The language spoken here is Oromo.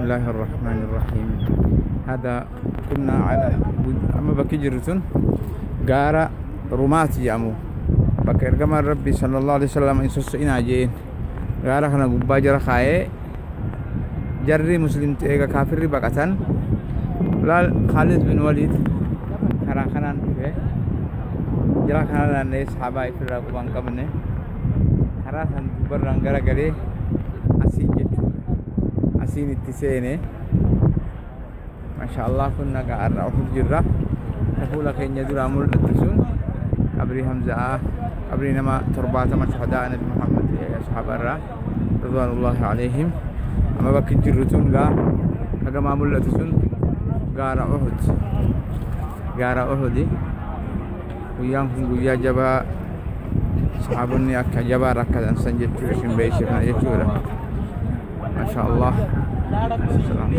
الله الرحمن الرحيم. هذا كنا على amma bakki jirru tun gaara Rumaati jedhamu, bakka ergamaan Rabbi sallallahu alaihi wasallam hin sosso'inaa jeen. Gaara kana gubbaa jara kaayee, jarri muslimti eega kaafirri baqatan laal. Khalid bin Walid karaa kanaan dhufe, jara kana naanna'ee sahabaa ifirraa quban qabne karaa san dubbarraan gara galee asiin jechuudha, asiin itti seene. Masha Allah, kun nagaa har'a Uhud jirra. Ta fuula keenya duraa mul'attu sun qabrii Hamza'aa, qabrii nama 70 shuhadaa Nabi Muhammad, sahaaba irraa ridwaanullahi alayhim. Amma bakki jirru tun gaa kagamaa mul'atu sun gaara Uhud, gaara Uhudi. Guyyaan kun guyyaa jabaa sahaabonni akka jabaa rakkatan san jechuu isin beeksifna jechuudha. Masha Allah. Salaam.